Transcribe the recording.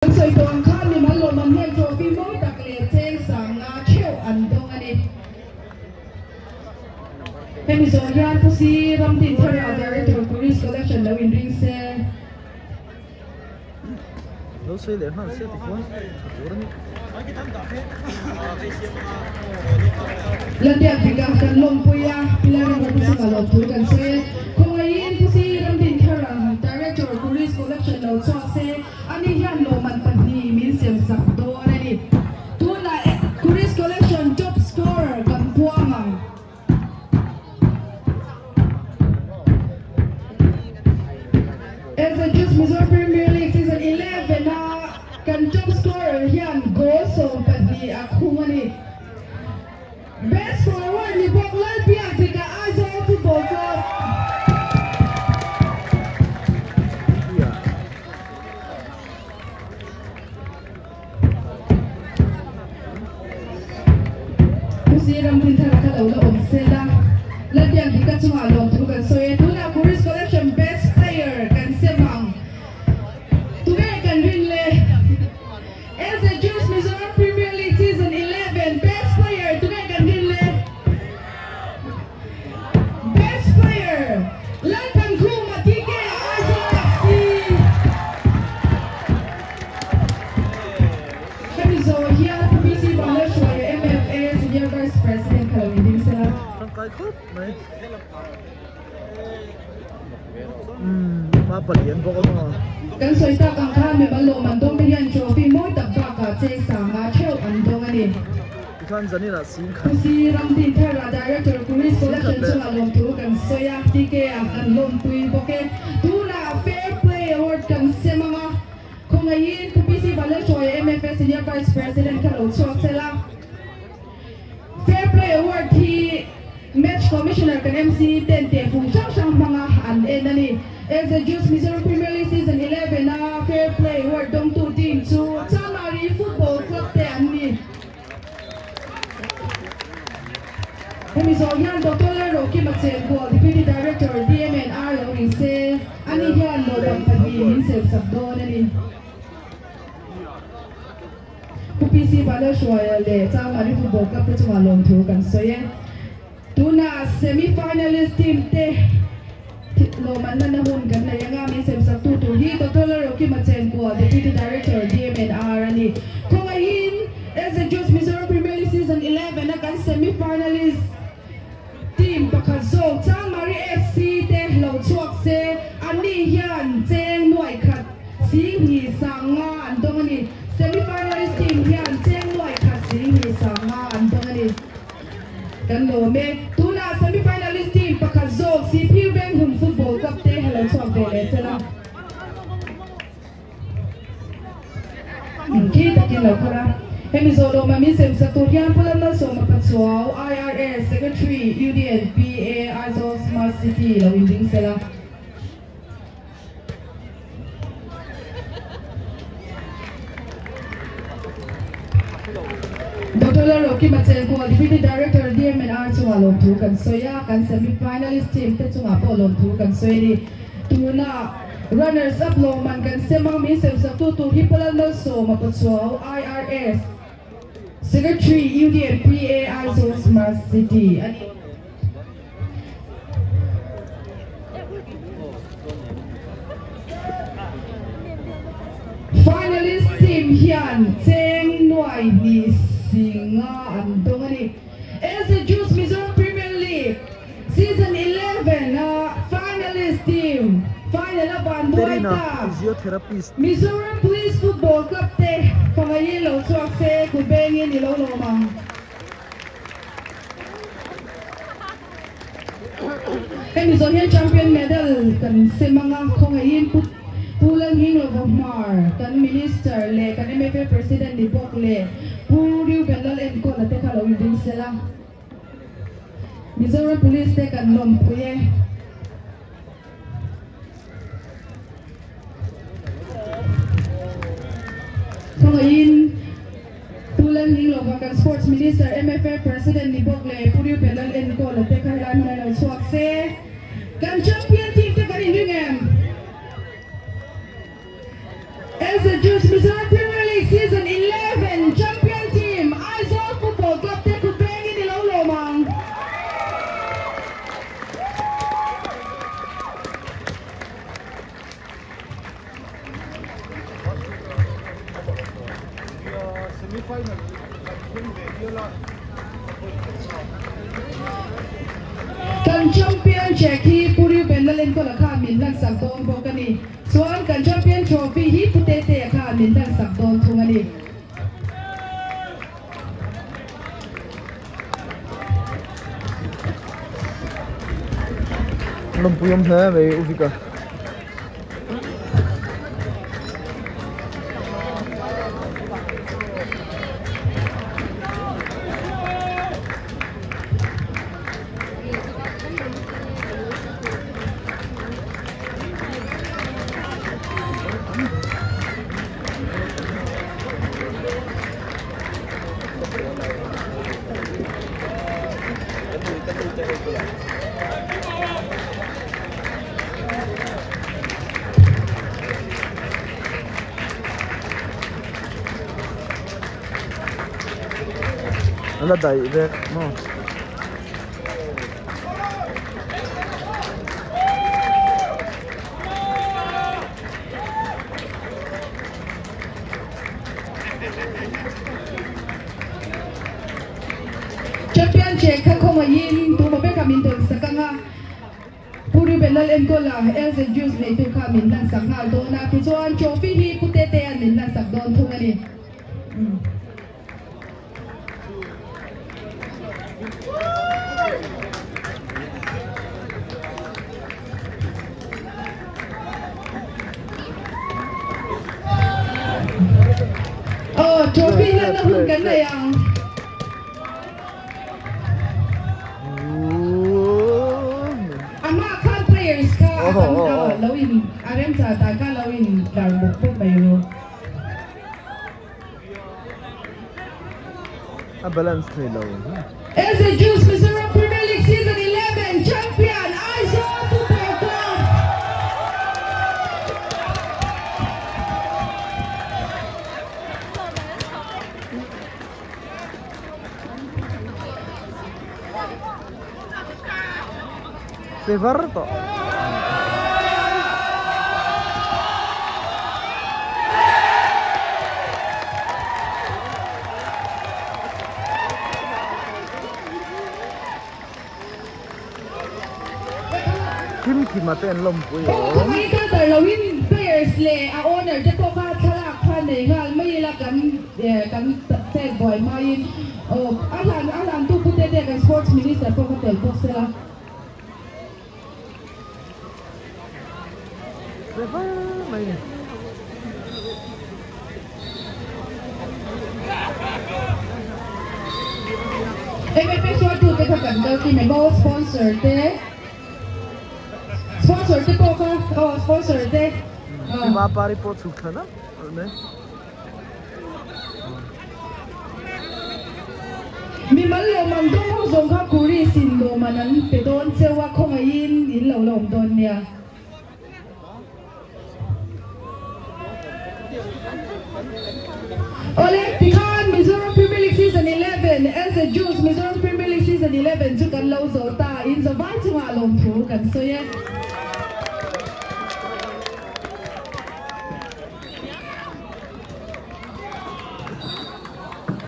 Kan sawi tawh ang khan mimal lawmman hian trophy mawi tak leh cheng sangna theuh an dawng a ni. Hemi zawh hian Pu Si Ramdin Thara Director Police Collection lo inring se. Lo sawi leh nghal se tikhuan tha tur a ni. Lalbiak bika kan lawmpui a, Pillar River Pu Chunga lawmthu kan sawi e. Khawngaihin Pu Si Ramdin Thara Director Police Collection lo chhuak se. Ani hian lawmman pahnih min sem sak dawn a ni. Tunah Kuris Collection top scorer kan puang ang. As a Just Mizoram Premier League Season 11 a kan top scorer hian goal 12 a khung a ni. Best forward ni bawk Lalbiakdika Aizawl Football Club. Pu Si Ramdinthara kha lo la awm sel a, Lalbiakdika chungah lawmthu kan sawi e. Tunah Kuris Collection Best Player kan sem ang. Tunge kan rin le? As a Juice Mizoram Premier League Season 11 Best Player tunge kan rin le? Best Player Lalthankhuma TK Aizawl FC. Hemi zawh hian Pu PC Vanlalhruaia MFA Senior Vice President kha lo inding sela. Tangkai khawp mai. Umm pa palian bawk a maw. Kan sawi tak ang khan mimal lawmman dawng te hian trophy mawi tak bakah cheng sanga theuh an dawng a ni. Tikhan zanin ah sing khat. Pu Si Ramdin Thara Director Police Sing khat Collection leh. chungah lawmthu kan sawi a, TK ah kan lawmpui bawk e. Tunah Fair Play Award kan sem ang a, khawngaihin Pu PC Vanlalhruaia MFA Senior Vice President kha lo chhuak sela. Fair Play Award hi Match Commissioner kan MC ten tehfung hrang hrang hmanga an en a ni. As a Juice Mizoram Premier League Season 11 a Fair Play Award dawngtu team chu Chanmari Football Club te an ni. Hemi zawh hian Doctor Lalrokima Chenkual, Deputy Director, DMNR lo ni se, ani hian lawmman pahnih min serhsak dawn a ni. Pu PC Vanlalhruaia leh Changmari Football Club te chungah lawmthu kan sawi e. Tunah semi finalist team te lawmman nana hun kan nei anga min semsaktu tur hi Doctor Lalrokima Chenkual, Deputy Director, DMNR a ni. Khawngaihin SZ Juice Mizoram Premier League Season 11 a kan semi finalist team pakhat zawk Changmari FC te lo chhuak se, anni hian cheng nuai khat Singhi sanga an dawng a ni. Semi finalist team hian cheng nuai khat Singhi sanga an dawng a ni. Kan lawm e. Tunah semi finalist team pakhat zawk Siphiu Venghun Football Club te hello chhuak ve leh sela. Khi takin lo kal a. Hemi zawh lawma min sem sak tur hian Pu Lalmalsawma Pachuau, IRS, Secretary, Union, PA, Aizawl Smart City lo inding sela. Doctor Lalrokima Chenkual, Deputy Director, DMNR chungah lawmthu kan sawi a, kan semi finalist team te chungah pawh lawmthu kan sawi a ni. Tuna runners up lawmman kan sem ang min semsaktu tur hi Pu Lalmalsawma Pachuau, IRS, Secretary, UDMPA, Aizawl Smart City a ni. Finalist team hian cheng nuai hnih singa an dawng a ni. LC Juice Mizoram Premier League Season 11 a finalist team final a van duai Terina ta. Physiotherapist. Mizoram Police Football Club te khawngaihin lo chhuak se kut bengin i lo lawm ang. Hemi zawh hian champion medal kan sem anga khawngaihin Pu Pu Lalnghinglova Hmar kan Minister leh kan MFA President ni bawk leh Pu Reuben Lalenkawla te kha lo inring sela. Mizoram Police te kan lawmpui e. Khawngaihin Pu Lalnghinglova kan Sports Minister, MFF President ni bawk leh Pu Reuben Lalenkawla te kha helai hmunah lo chhuak se. Kan champion team te kan inring em? As a Juice Mizoram. Kan champion cheque hi Pu Reuben Lalenkawla khan min hlansak dawn bawk a ni. Chuan kan champion trophy hi Pu Tetea khan min hlansak dawn thung a ni. Lawmpui awm hle mai U Vika. La daih vek maw. Champion che kha khawngaihin tuma beka min tawn sak anga Pu Ruben Lalenkawla Els and Juice neitu kha min hlan sak nghal dawn a, tichuan trophy hi Pu Tetea'n min hlan sak dawn thung a ni. Aw, trophy hlanna hun kan nei ang. Amah khan players kha a tam ta lo in a remchah ta kha lo in tlar bawk bawk mai ru. A balance thei lo. As a Juice Mizoram Premier League Season 11 champion Aizawl Football Club. Pe var tawh. Kim Kima te an lawmpui awm. Players leh a owner te pawh kha thlalak kha nei nghal mai ila kan kan chet buai hmain aw a hlan a hlantu pute te kan sports minister pawh kha tel bawk sela. MFA hruaitute kha kan kal kim em aw sponsor te sponsor te pawh kha aw sponsor te. Hima pari pawh chhuk thla na mai. Mimal lawmman dawng ho zawng kha Kuris in lawmman an pe dawn cheu a, khawngaihin in lo la awm dawn nia. Awle, tikhan Mizoram Premier League Season 11, as a Juice Mizoram Premier League Season 11 chu kan lo zo ta, in zavai chungah lawmthu kan sawi e.